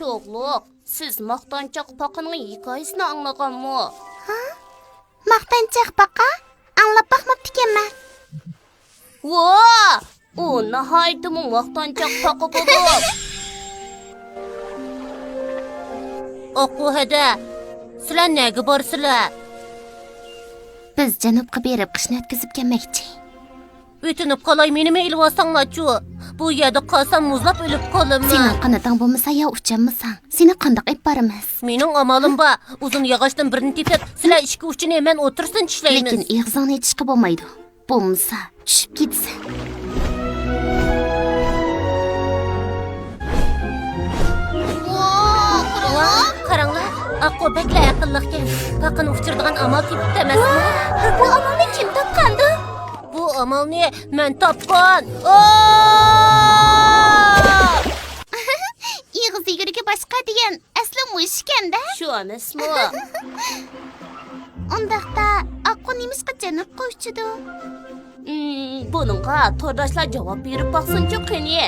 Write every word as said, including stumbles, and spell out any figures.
توغلۇق، سىز ماختانچاق پاقىنىڭ ھېكايىسىنى ئاڭلىغانمۇ؟ ھا؟ ماختانچاق پاقا؟ ئاڭلاپ باقماپتىكەنمەن. ۋا! ئۇ ناھايىتىمۇ ماختانچاق پاقا بولۇپ. ئاقۇ ھەدە، سىلەر نەگە بارىسىلەر؟ بىز جەنۇبقا بېرىپ قىشنى ئۆتكۈزۈپ كەلمەكچى. ئۆتۈنۈپ قالاي، مېنىمۇ ئېلىۋالساڭلارچۇ. بۇ يەردە قالسام مۇزلاپ ئۆلۈپ قالىمەن. سېنىڭ قانىتىڭ بولمىسا يا ئۇچالمىساڭ، سېنى قانداق ئېلىپ بارىمىز؟ مېنىڭ ئامالىم بار. ئۇزۇن ياغاچتىن بىرنى تېپىپ، سىلەر ئىككى ئۇچىنى مەن ئوتتۇرىسىدىن چىشلەيمىز. لېكىن ئېغىزىڭنى ئېچىشقا بولمايدۇ. بولمىسا چۈشۈپ كېتىسەن. ۋاھ، قاراڭلار، ئاقۇ بەكلا ئەقىللىقكەن. پاقىنى ئۇچۇرىدىغان ئامال تېپىپتۇ ئەمەسمۇ؟ بۇ ئامالنى كىم تاپقاندۇ؟ بۇ ئامالنى مەن تاپقان. ئېغىز يۈگۈرۈكى باشقا دېگەن ئەسلى مۇشۇكەن-دە. شۇ ئەمەسمۇ؟ ئۇنداقتا ئاقۇ نېمىشقا جەنۇبقا ئۇچىدۇ؟ ئىم، بۇنىڭغا تورداشلار جاۋاب بېرىپ باقسۇنچۇ قېنى.